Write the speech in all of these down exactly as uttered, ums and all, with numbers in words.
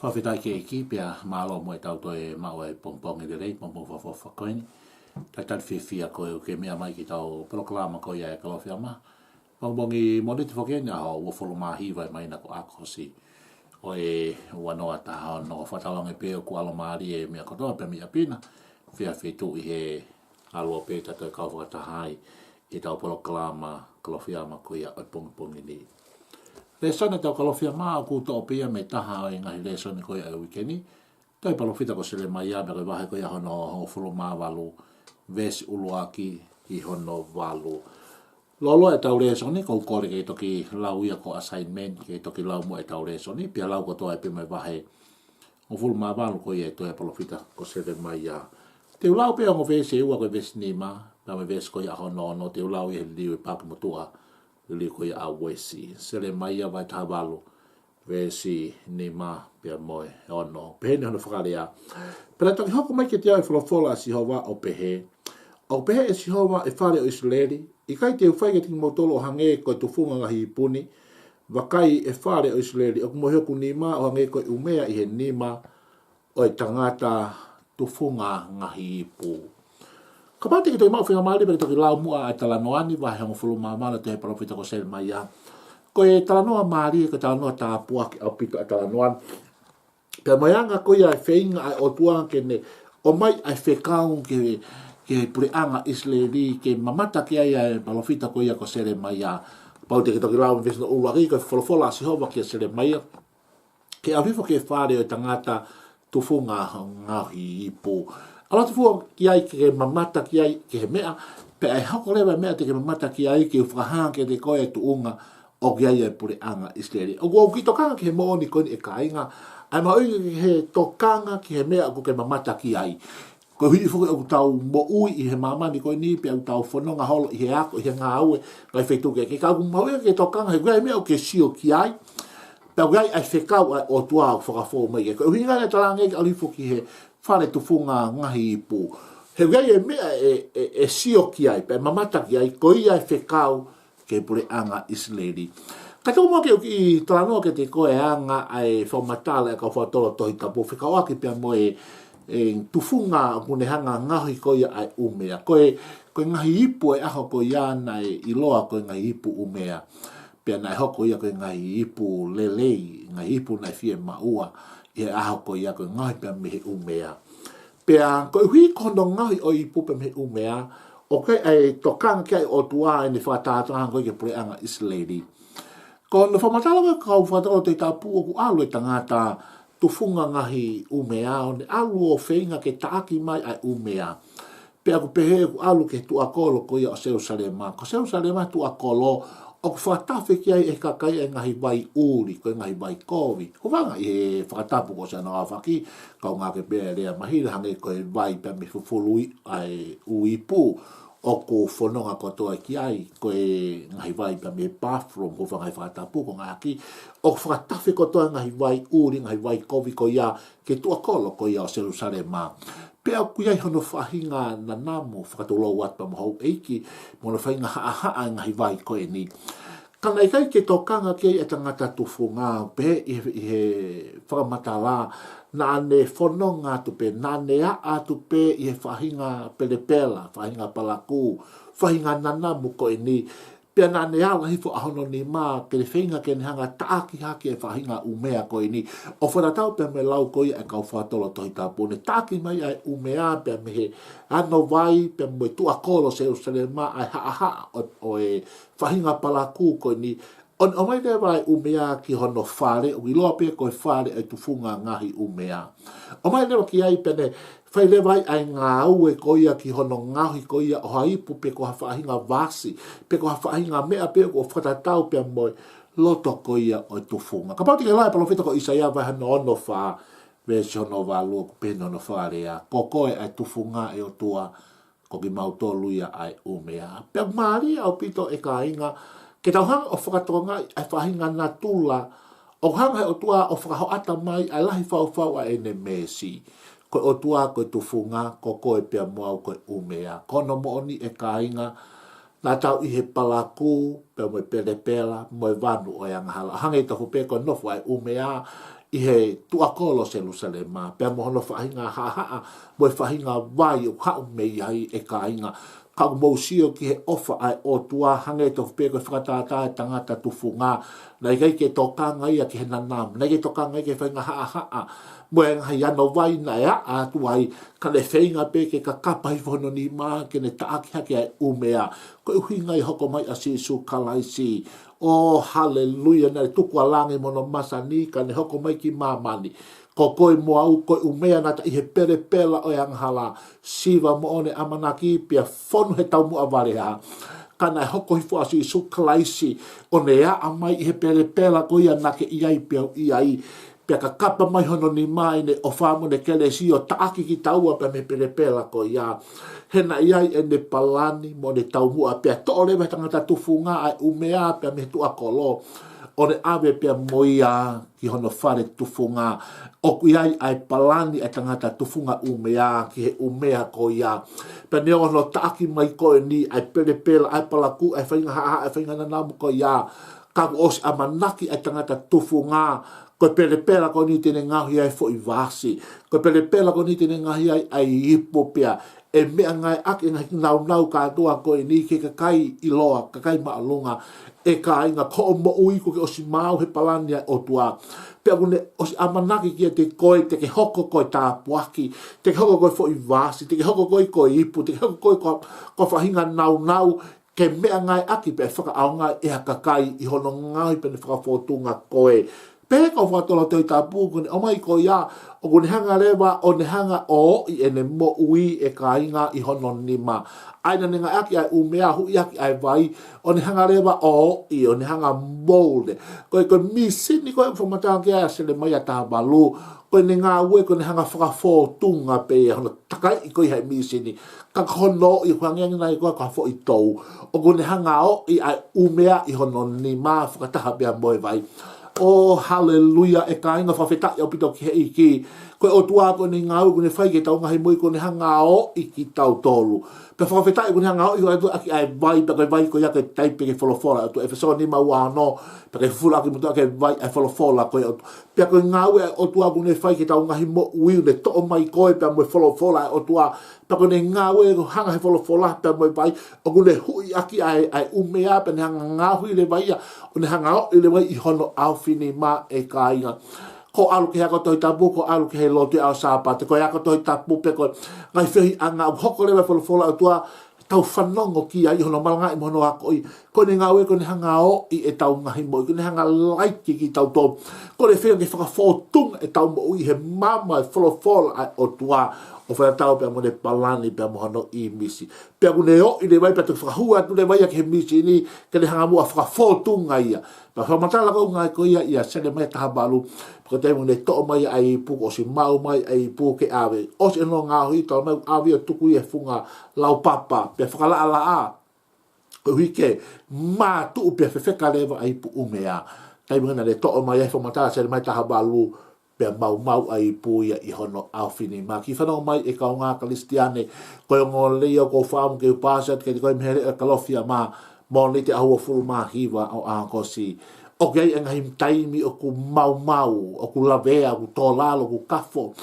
Fakafetaʻi ki he ʻEiki pea mālō mo ʻetau toe maʻu e pongipongi lelei, pongipongi fakaʻofoʻofa ko eni. Talitali fiefia ko ē ʻoku ke meʻa mai ki heʻetau polokalama ko ia ʻa e Kalofiama. Pongipongi Mōnite foki eni, ʻaho uofulu mā hiva ʻo e māhina ko ʻAokosi ʻo e ua noa taha ono. Fakatauange pē ʻoku ʻalomālie e meʻa kotoa pē mei ʻapi na. Fie fetuʻu ʻi he ʻalu ʻo pehē ʻetau toe kau fakataha ai ʻi heʻetau polokalama Kalofiama ko ia ʻo e pongipongi ni. Lēsoni ʻetau Kalofiama ʻoku toʻo pē ia mei he taha ʻo e ngaahi lēsoni ko ia ʻo e uike ni. Toe palōfita ko Selemaia, pea ko e vahe ko ia hono hongofulu mā valu, veesi ʻuluaki ki hono valu. Loloa ʻetau lēsoni, ʻoku ou kole ke toki lau ia ko e assignment, ke toki lau muʻa ʻetau lēsoni, pea lau kotoa pē mei he vahe hongofulu mā valu ko ia ʻo e tohi ʻa e palōfita ko Selemaia. Te u lau pē ongo veesi ʻe ua, ko e veesi nima, pea mo e veesi ko ia hono ono, te u lau ia he liliu ʻa e Paaki Motuʻa, liliu ko ia ʻa Uesi. Selemaia vahe taha valu, veesi nima pea mo e ono. Pehē ni hono fakalea: Pea naʻe toki hoko mai kiate au ʻa e folofola ʻa Sihova ʻo pehē, ʻOku pehē ʻe Sihova ʻa e fale ʻo ʻIsileli, ʻIkai te u fai kiate kimoutolu ʻo hangē ko e tufunga ngaahi ipu ni? Vakai, ʻe fale ʻo ʻIsileli, ʻoku mohe hoku nima ʻo hangē ko e ʻumea ʻi he nima ʻo e tangata tufunga ngaahi ipu. Kapau te ke toki maʻu faingamālie pea ke toki lau muʻa ʻa e talanoa ni, vahe hongofulu mā valu ʻo e tohi ʻa e palōfita ko Selemaia. Ko e talanoa mālie, ko e talanoa tāpuaki ʻaupito ʻa e talanoa ni. Pea mo e anga ko ia e feinga ʻa e ʻOtua ke ne ʻomai ʻa e fekau ki he, ki he puleʻanga ʻIsileli, ke mamata ki ai ʻa e palōfita ko ia ko Selemaia. Kapau te ke toki lau mei he veesi hono ʻuluaki, ko e folofola ʻa Sihova kia Selemaia, ke ʻalu hifo ki he fale ʻo e tangata tufunga ngaahi ipu. ʻAlu atu hifo ki ai ke mamata ki ai ki he meʻa, pea ʻe hoko leva e meʻa te ke mamata ki ai ke u fakahā kiate koe e tuʻunga ʻoku ʻi ai ʻa e puleʻanga ʻIsileli. ʻOku ou kiʻi tokanga ki he moʻoni ko eni ʻe kāinga, ʻa e mahuʻinga ki he tokanga ki he meʻa ʻoku ke mamata ki ai. Koeʻuhi foki ʻoku tau moʻui ʻi he māmani ko eni, pea ʻoku tau fononga holo ʻi he ako, ʻi he ngāue, ngaahi feituʻu kehekehe. Ka ʻoku mahuʻinga ke tokanga he ʻoku ʻi ai e meʻa ʻoku ke sio ki ai, pea ʻoku ʻi ai ʻa e fekau ʻa e ʻOtua ʻoku fakafou mai ki ai. Koeʻuhi ngā ne talaange ke ʻalu hifo ki he fale tufunga ngaahi ipu. He ʻoku ʻi ai e meʻa ʻe, ʻe, ʻe sio ki ai, pea mamata ki ai, ko ia e fekau ki he puleʻanga ʻIsileli. Ka tau mo ke u kiʻi talanoa kiate koe ʻa e anga ʻa e fakamatala ʻa e kau fakatotolo Tohi Tapu fekauʻaki pea mo e, e tufunga ʻoku ne hanga ngaohi ko ia ʻa e ʻumea. Ko e, ko e ngaahi ipu ʻo e ʻaho ko ia naʻe ʻiloa ko e ngaahi ipu ʻumea. Pea naʻe hoko ia ko e ngaahi ipu lelei, ngaahi ipu naʻe fiemaʻua ʻi he ʻaho ko ia ko e ngaohi pea mei he ʻumea. Pea koeʻuhi ko hono ngaohi ʻo e ipu pea mei he ʻumea, ʻoku ʻi ai e tokanga ki ai ʻa e ʻOtua ʻene fakatātā hangē ko ia ki he puleʻanga ʻIsileli. Ko hono fakamatala ko ē ʻa e kau fakatotolo Tohi Tapu ʻoku ʻalu e tangata tufunga ngaahi ʻumea, ʻo ne ʻalu ʻo feinga ke taʻaki mai ʻa e ʻumea. Pea ʻoku pehē ʻoku ʻalu ki he tuʻakolo ko ia ʻo Selusalema. Ko Selusalema tuʻakolo, ʻoku fakatafe ki ai ʻe he kakai ʻa e ngaahi vai ʻuli, ko e ngaahi vai kovi. Hūfanga ʻi he fakatapu kuo ʻosi ʻaofaki, kaungā ke pea lea mahila hangē ko e vai pea mei he fufulu ʻa e ʻū ipu, ʻoku fononga kotoa ki ai, ko e ngaahi vai pea mei he bathroom, hūfanga he fakatapu ko e ngaahi ʻoku fakatafe kotoa e ngaahi vai ʻuli, ngaahi vai kovi ko ia, ki he tuʻakolo ko ia ʻo Selusalema. Pea ʻoku ʻi ai hono faʻahinga nanamu fakatulou atu pea mo houʻeiki, mo hono faʻahinga haʻahaʻa e ngaahi vai ko eni. Ka naʻe ʻikai ke tokanga ki ai e tangata tufunga, pehē ʻi he, ʻi he fakamatala, naʻa ne fononga atu pē, naʻa ne aʻa atu pē ʻi he faʻahinga pelepela, faʻahinga palakū, faʻahinga nanamu ko eni. Pea naʻa ne ala hifo ʻa hono nima, ke ne feinga ke ne hanga taʻaki hake e faʻahinga ʻumea ko eni. ʻO fakatatau pea mo e lau ko ia ʻa e kau fakatotolo Tohi Tapu, ne taʻaki mai ʻa e ʻumea pea mei he ano vai, pea mo e tuʻakolo Selusalema, ʻa e haʻahaʻa ʻo, ʻo e faʻahinga palakū ko eni. ʻO ne ʻomai leva ʻa e ʻumea ki hono fale, ʻoku ʻiloa pē ko e fale ʻo e tufunga ngaahi ʻumea. ʻOmai leva ki ai pea ne fai leva ai ʻa e ngāue ko ia ki hono ngaohi ko ia ʻo ha ipu pe ko ha faʻahinga vasi, pe ko ha faʻahinga meʻa pē ʻoku fakatatau pea mo e loto ko ia ʻo e tufunga. Kapau te ke lau e palōfita ko ʻĪsaia vahe hono ono fā, veesi hono valu, ʻoku pehē ni hono fakalea: Ko koe ʻa e tufunga, ʻe ʻOtua, ko kimautolu ia ʻa e ʻumea. Pea mālie ʻaupito ʻe kāinga, ke tau hanga ʻo fakatokangaʻi ʻa e faʻahinga natula, ʻoku hanga he ʻOtua ʻo fakahoʻata mai ʻa e lahi fau fau ʻa ʻene meesi. Ko e ʻOtua ko e tufunga, ko koe pea mo au ko e ʻumea. Ko hono moʻoni ʻe kāinga, Naʻa tau ʻi he palakū, pea mo e pelepela, mo e vanu ʻo e angahala. Hangē tofu pē ko e nofo ʻa e ʻumea ʻi he tuʻakolo Selusalema, pea mo hono faʻahinga haʻahaʻa, mo e faʻahinga vai ʻoku haʻu mei ai, ʻe kāinga. Ka ʻoku mou sio ki he ʻofa ʻa e ʻOtua, hangē tofu pē ko e fakatātā ʻa e tangata tufunga. Naʻe ʻikai ke tokanga ia ki he nanamu, naʻe ʻikai ke tokanga ia ki he faʻahinga haʻahaʻa, mo e ngaahi ano vai naʻe aʻa atu ai, ka ne feinga pē ke kakapa hifo hono nima ke ne taʻaki hake ʻa e ʻumea. Ko e ʻuhinga ia e hoko mai ʻa Sīsū Kalaisi. ʻO haleluia, naʻe tuku ʻa langi mo hono masani, ka ne hoko mai ki māmani. Ko koe mo au, ko e ʻumea naʻa ta ʻi he pelepela ʻo e angahala, siva moʻoni ʻamanaki, pea fonu he taumuʻa valeʻa. Ka naʻe hoko hifo ʻa Sīsū Kalaisi, ʻo ne aʻa mai ʻi he pelepela ko ia naʻa ke ʻi ai pea u ʻi ai. Pea kakapa mai hono nima ʻi heʻene ʻofa mo ʻene kelesi ʻo taʻaki kitaua pea mei he pelepela ko ia. He naʻe ʻi ai ʻene palani mo ʻene taumuʻa, pea toʻo leva he tangata tufunga ʻa e ʻumea pea mei he tuʻakolo, ʻo ne ʻave pea mo ia ki hono fale tufunga. ʻOku ʻi ai ʻa e palani ʻa e tangata tufunga ʻumea ki he ʻumea ko ia. Pea neongo hono taʻaki mai ko eni ʻa e pelepela, ʻa e palakū, ʻa e faʻahinga haʻahaʻa, ʻa e faʻahinga nanamu ko ia, ka kuo ʻosi ʻamanaki ʻa e tangata tufunga, ko e pelepela ko eni te ne ngaohi ai e foʻi vasi. Ko e pelepela ko eni te ne ngaohi ai ʻa e ipu, pea ʻe meʻangāueʻaki e ngaahi naunau kātoa ko eni ki he kakai ʻiloa, kakai māʻolunga. ʻE kāinga, ko hoʻo moʻui kuo ke ʻosi maau he palani ʻa e ʻOtua. Pea kuo ne ʻosi ʻamanaki kiate koe te ke hoko ko e tāpuaki, te ke hoko ko e foʻi vasi, te ke hoko koe ko e ipu, te ke hoko koe ko, ko e faʻahinga naunau ke meʻangāueʻaki pea fakaʻaongaʻi ʻe ha kakai ʻi hono ngaohi pea ne fakafōtunga koe. Pea ko e fakatotolo ʻa e Tohi Tapu, ko ʻene ʻomai ko ia, ʻoku ne hanga leva ʻo ne hanga ʻo ʻoʻi ʻene moʻui, ʻe kāinga, ʻi hono nima. ʻA ia naʻa ne ngāueʻaki ʻa e ʻumea, huʻiʻaki ʻa e vai, ʻo ne hanga leva ʻo ʻoʻi, ʻo ne hanga ʻo mold. Ko e, ko e mīsini ko ē ʻoku fakamatala ki ai ʻa Selemaia taha valu, ko ʻene ngāue ko ʻene hanga ʻo fakafōtunga pē ia, hono takaiʻi ko ia ʻe he mīsini. Ka ko hono ʻoʻi, ʻoku hangē ange nai ko ha foʻi tou. ʻOku ne hanga ʻo ʻoʻi ʻa e ʻumea ʻi hono nima fakataha pea mo e vai. ʻO haleluia, ʻe kāinga, fakafetaʻi ʻaupito ki he ʻEiki. Ko e ʻOtua ko ʻene ngāue ʻoku ne fai ki heʻetau ngaahi moʻui, ko ʻene hanga ʻo ʻoʻi kitautolu. Pea fakafetaʻi ʻoku ne hanga ʻo ʻoʻi atu ʻaki ʻa e vai, pea ko e vai ko ia ko e taipe ki he folofola ʻa e ʻOtua, ʻEfesō nima ua ono, pea ke fufulu ʻaki mo tuʻu ʻaki e vai ʻa e folofola ko ia ʻa e ʻOtua. Pea ko e ngāue ʻa e ʻOtua ʻoku ne fai ki heʻetau ngaahi moʻui, ʻoku ne toʻo mai koe pea mo e folofola ʻa e ʻOtua. Pea ko ʻene ngāue ʻoku hanga ʻe he folofola pea mo e vai, ʻoku ne huʻiʻaki ʻa e, ʻa e ʻumea pea ne hanga ʻo ngaohi leva ia, ʻo ne hanga ʻo ʻoʻi leva ia ʻi hono ʻaofinima, ʻe kāinga. Ko e ʻalu ki he ako Tohi Tapu, ko e ʻalu ki he lotu ʻi he ʻaho Sāpate, ko e ako Tohi Tapu pē ko e ngaahi feohiʻanga ʻoku hoko leva ʻi he folofola ʻa e ʻOtua, tau fanongo ki ai ʻi hono malangaʻi mo hono akoʻi. Ko ʻene ngāue ko ʻene hanga ʻo ʻoʻi ʻetau ngaahi moʻui, ko ʻene hanga ʻo laiki kitautolu. Ko ʻene feinga ke fakafōtunga ʻetau moʻui he maama ʻo e folofola ʻa e ʻOtua, ʻo fakatatau pea mo ʻene palani pea mo hono ʻīmisi. Pea ʻoku ne ʻoʻi leva ia pea toki fakahū atu leva ia ki he mīsini ke ne hanga muʻa ʻo fakafōtunga ia. Pea fakamatala ko e ngāue ko ia ʻia Selemaia taha valu, pea ko e taimi ʻoku ne toʻo mai ʻa e ipu, kuo ʻosi maau mai ʻa e ipu ke ʻave. ʻOsi hono ngaohi, talamai ʻoku ʻave ʻo tuku ʻi he funga laupapa, pea fakalaʻalaʻā, koeʻuhi ke mātuʻu pea fefeka leva ʻa e ipu ʻumea. Taimi naʻa ne toʻo mai ai, fakamatala Selemaia taha valu, pea maumau ʻa e ipu ia ʻi hono ʻaofinima. Kiʻi fanongo mai ʻe kaungā Kalisitiane, ko e ongoongolelei ʻoku ou fakaʻamu ke u paasi atu kiate koe mei he leʻo ʻa e Kalofiama, Mōnite ʻaho uofulu mā hiva ʻo ʻAokosi. ʻOku ʻi ai e ngaahi taimi ʻoku maumau, ʻoku lavea, ʻoku tō lalo, ʻoku kafo.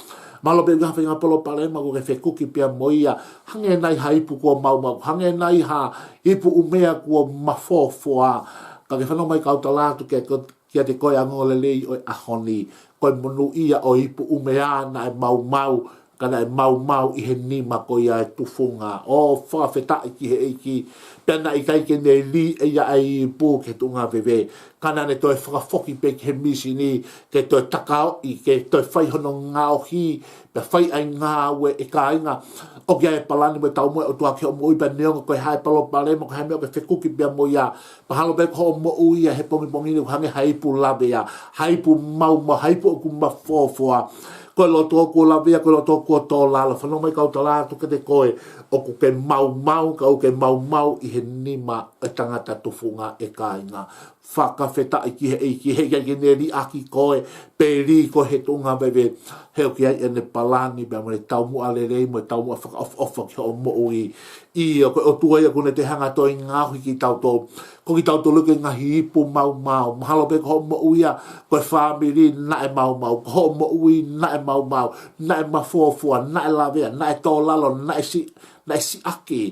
Mahalo pē ʻoku ʻi ai ha faʻahinga palopalema ʻoku ke fekuki pea mo ia. Hangē nai ha ipu kuo maumau, hangē nai ha ipu ʻumea kuo mafofoa. Ka ke fanongo mai kau tala atu ke ko, kiate koe ʻa e ongoongolelei ʻo e ʻaho ni. Ko e monūʻia ʻo e ipu ʻumea naʻe maumau, ka naʻe maumau ʻi he nima ko ia ʻo e tufunga. ʻO fakafetaʻi ki he ʻEiki. Pea naʻe ʻikai ke ne lī ʻe ia ʻa e ipu ki he tuʻunga veve. Ka naʻa ne toe fakafoki pē ki he mīsini, ke toe takaoʻi, ke toe fai hono ngaohi, pea fai ʻa e ngāue, ʻe kāinga. ʻOku ʻi ai e palani mo e taumuʻa ʻa e ʻOtua ki hoʻo moʻui pea neongo ko e hā e palopalema, ko e hā e meʻa ʻoku ke fekuki pea mo ia. Mahalo pē ko hoʻo moʻui ia he pongipongi ni ʻoku hangē ha ipu lavea, ha ipu maumau, ha ipu ʻoku mafofoa. Ko e loto kuo lavea, ko e loto kuo tō lalo. Fanongo mai kau tala atu kiate koe, ʻoku ke maumau, ka ʻoku ke maumau ʻi he nima ʻo e tangata tufunga, ʻe kāinga. Fakafetaʻi ki he ʻEiki, he ʻikai ke ne liʻaki koe, pe lī koe he tuʻunga veve. He ʻoku ʻi ai ʻene palani pea mo e taumuʻa lelei mo e taumuʻa fakaʻofoʻofa ki hoʻo moʻui. ʻIo, ko e ʻOtua ia ʻoku ne toe hanga ʻo toe ngaohi kitautolu. Ko kitautolu ko e ngaahi ipu maumau. Mahalo pē ko hoʻo moʻui ia, ko e fāmili naʻe maumau. Ko hoʻo moʻui naʻe maumau. Naʻe mafuofua, naʻe lavea, naʻe tō lalo, naʻe si-, naʻe siʻaki.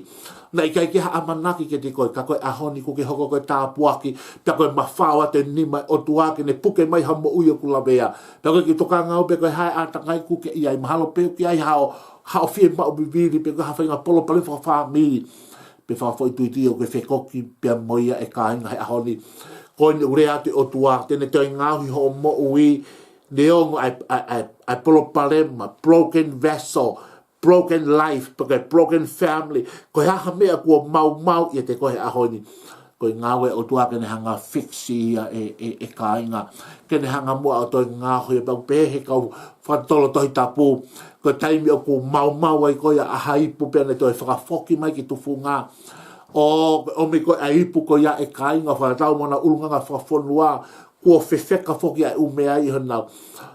Naʻe ʻikai ke ha ʻamanaki kiate koe, ka ko e ʻaho ni kuo ke hoko ko e tāpuaki, pea ko e mafao atu e nima ʻo e ʻOtua ke ne puke mai ha moʻui ʻoku lavea. Pea ko e kiʻi tokanga au pe ko e hā e ʻātakai ʻoku ke ʻi ai, mahalo pē ʻoku ʻi ai haʻo, haʻo fiemaʻu vivili, pe ko ha faʻahinga palopalema fakafāmili, pe fakafoʻituitui ʻoku ke fekoki pea mo ia ʻe kāinga he ʻaho ni. Ko eni ʻoku lea atu e ʻOtua, te ne toe ngaohi hoʻo moʻui, neongo ʻa e, ʻa e, ʻa e, ʻa e palopalema, broken vessel, broken life, pe ko e broken family, ko e hā ha meʻa kuo maumau ʻiate koe he ʻaho ni. Ko e ngāue ʻa e ʻOtua ke ne hanga ʻo fix ia ʻe, ʻe, ʻe kāinga. Ke ne hanga muʻa ʻo toe ngaohi, pea ʻoku pehē he kau fakatotolo Tohi Tapu. Ko e taimi ʻoku maumau ai ko ia ʻa ha ipu pea ne toe fakafoki mai ki tufunga. ʻO, ʻomi ko e ʻa e ipu ko ia ʻe kāinga fakatatau mo ʻena ʻulungaanga fakafonua. Kuo fefeka foki ʻa e ʻumea ʻi hono,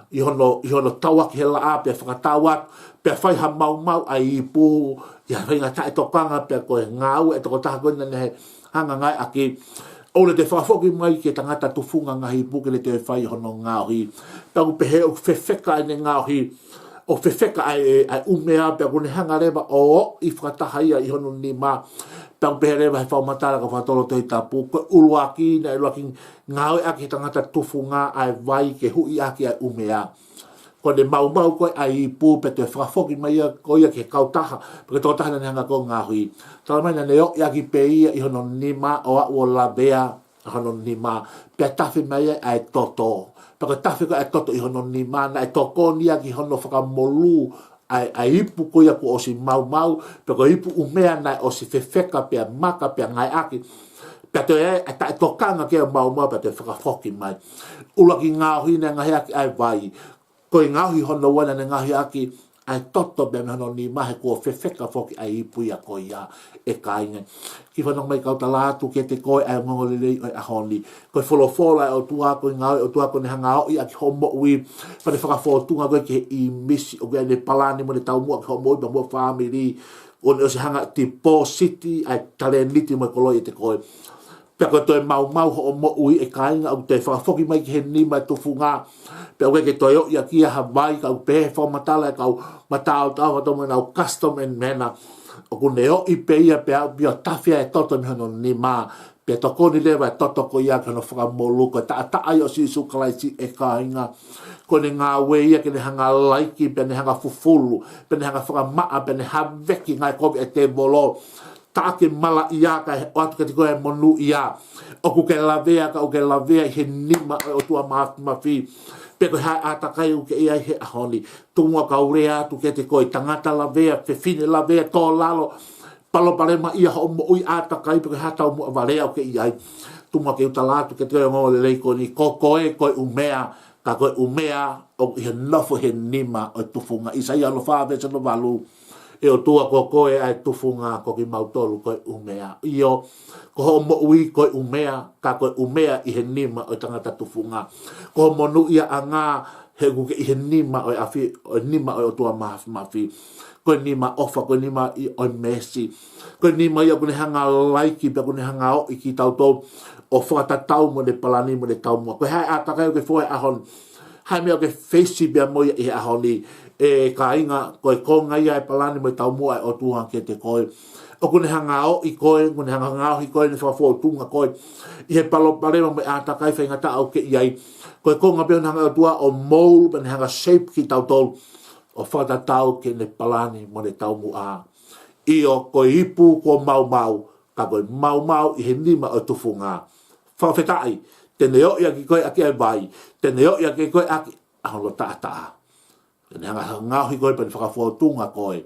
ʻi hono, ʻi hono tauaki he laʻā pea fakatau atu, pea fai ha maumau ʻa e ipu, ʻi ha faʻahinga taʻetokanga pea ko e ngāue ʻa e tokotaha ko ena naʻe hanga ngāueʻaki. ʻOku ne toe fakafoki mai ki he tangata tufunga ngaahi ipu ke ne toe fai hono ngaohi. Pea ʻoku pehē ʻoku fefeka ʻene ngaohi, ʻoku fefeka ʻa e, ʻa e ʻumea pea ʻoku ne hanga leva ʻo ʻi fakataha ia ʻi hono nima. Pea ʻoku pehē leva he fakamatala ʻa e kau fakatotolo Tohi Tapu, ko e ʻuluaki, naʻe ʻuluaki ngāueʻaki he tangata tufunga ʻa e vai ke huʻi ʻaki ʻa e ʻumea. Ko ʻene maumau ko ē ʻa e ipu pea toe fakafoki mai ia ko ia ki he kautaha, pe ko e tokotaha naʻa ne hanga ko ē ʻo ngaohi. Talamai naʻa ne ʻoʻi ʻaki pē ia ʻi hono nima ʻo aʻu ʻo lavea ʻa hono nima, pea tafe mai ai ʻa e toto. Pea ko e tafe ko ē ʻa e toto ʻi hono nima, naʻe tokoni ia ki hono fakamolū ʻa e, ʻa e ipu ko ia kuo ʻosi maumau, pe ko e ipu ʻumea naʻe ʻosi fefeka pea maka pea ngāueʻaki. Pea toe ʻi ai ʻa e taʻetokanga ke maumau pea toe fakafoki mai. ʻUluaki ngaohi naʻe ngaohi ʻaki ʻa e vai. Ko e ngaohi hono ua naʻa ne ngaohi ʻaki ʻa e toto pea mei hono nima he kuo fefeka foki ʻa e ipu ia ko ia ʻe kāinga. Kiʻi fanongo mai kau tala atu kiate koe ʻa e ongoongolelei ʻo e ʻaho ni. Ko e folofola ʻa e ʻOtua, ko e ngāue ʻa e ʻOtua, ko ʻene hanga ʻo ʻoʻi ʻaki hoʻo moʻui, pea ne fakafōtunga koe ki he ʻīmisi ʻoku ʻi ai ʻene palani mo ʻene taumuʻa ki hoʻo moʻui pea mo e fāmili. ʻO ne ʻosi hanga ʻo tipōsiti ʻa e talēniti mo e koloi ʻiate koe. Pea ko e toe maumau hoʻo moʻui ʻe kāinga ʻoku toe fakafoki mai ki he nima ʻo e tufunga. Pea ʻoku ʻikai ke toe ʻoʻi ʻaki ia ha vai, ka ʻoku pehē he fakamatala ʻa e kau mataotao, fakatatau mo ʻenau custom and manner. ʻOku ne ʻoʻi pē ia pea ʻoku pio tafe ʻa e toto mei hono nima. Pea tokoni leva e toto ko ia ki hono fakamolū, ko e taʻataʻa ia ʻo Sīsū Kalaisi ʻe kāinga. Ko ʻene ngāue ia ke ne hanga laiki, pea ne hanga fufulu, pea ne hanga fakamaʻa, pea ne haveki ngaahi kovi ʻa e tēvolo. Taʻaki e malaʻia kae ʻoatu kiate koe e monūʻia. ʻOku ke lavea, ka ʻoku ke lavea ʻi he nima ʻo e ʻOtua Māfimafi. Pe ko e hā e ʻātakai ʻoku ke ʻi ai he ʻaho ni. Tuku muʻa kau lea atu kiate koe, tangata lavea, fefine lavea, tō lalo, palopalema ia hoʻo moʻui, ʻātakai pe ko e hā taumuʻa vale ʻoku ke ʻi ai. Tuku muʻa ke u tala atu kiate koe e ongoongolelei ko eni, ko koe ko e ʻumea, ka ko e ʻumea ʻoku ʻi he nofo he nima ʻo e tufunga. ʻAisea ono fā veesi ono valu. ʻE ʻOtua, ko koe ʻa e tufunga, ko kimautolu ko e ʻumea. ʻIo, ko hoʻo moʻui ko e ʻumea, ka ko e ʻumea ʻi he nima ʻo e tangata tufunga. Ko hoʻo monūʻiaʻanga, he ʻoku ke ʻi he nima ʻo e ʻafi, ʻo e nima ʻo e ʻOtua Māfimafi. Ko e nima ʻofa, ko e nima ʻi, ʻo e meesi. Ko e nima ia ʻoku ne hanga laiki, pea ʻoku ne hanga ʻoʻi kitautolu ʻo fakatatau mo ʻene palani mo ʻene taumuʻa. Ko e hā e ʻātakai ʻoku ke foua he ʻaho ni. Hā e meʻa ʻoku ke feisi pea mo ia ʻi he ʻaho ni. ʻE kāinga, ko e konga ia e palani mo e taumuʻa ʻa e ʻOtua kiate koe. ʻOku ne hanga ʻoʻi koe, ʻoku ne hanga ngaohi koe, ne fakafōtunga koe ʻi he palopalema mo e ʻātakai faingataʻa ʻoku ke ʻi ai. Ko e konga pē ʻoku ne hanga ʻOtua ʻo mold, pea ne hanga shape kitautolu ʻo fakatatau ki heʻene palani mo ʻene taumuʻa. ʻIo, ko e ipu kuo maumau, ka ko e maumau ʻi he nima ʻo e tufunga. Fakafetaʻi, te ne ʻoʻi ʻaki koe ʻaki ʻa e vai, te ne ʻoʻi ʻaki koe ʻaki ʻa hono taʻataʻa. Te ne hanga ngaohi koe pea ne fakafōtunga koe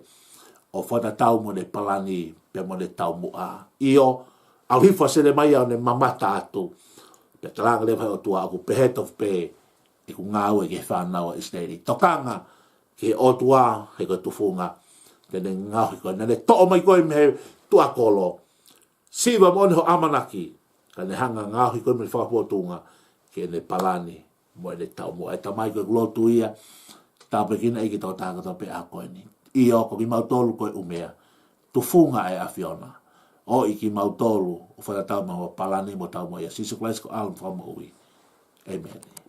ʻo fakatatau mo ʻene palani pea mo ʻene taumuʻa. ʻIo, ʻalu hifo ʻa Selemaia ʻo ne mamata atu. Pea talaange leva ʻe he ʻOtua, ʻoku pehē tofu pē ʻeku ngāue ki he fānau ʻa ʻIsileli. Tokanga ki he ʻOtua, he ko e tufunga. Te ne ngaohi koe, naʻa ne toʻo mai koe mei he tuʻa kolo. Siva moʻoni hoʻo ʻamanaki. Pea ne hanga ʻo ngaohi koe mei he fakapotunga ki heʻene palani mo ʻene taumuʻa. ʻE Tamai, ko ʻeku lotu ia, tāpuekina ʻEiki e tokotaha kotoa pē he ʻaho ko eni. ʻIo, ko kimautolu ko e ʻumea, tufunga ʻa e ʻAfiona. ʻOi kimautolu ʻo fakatatau mo e palani mo e taumuʻa ʻia Sīsū Kalaisi ko e ʻAlo mo e Fakamoʻui. ʻĒmeni.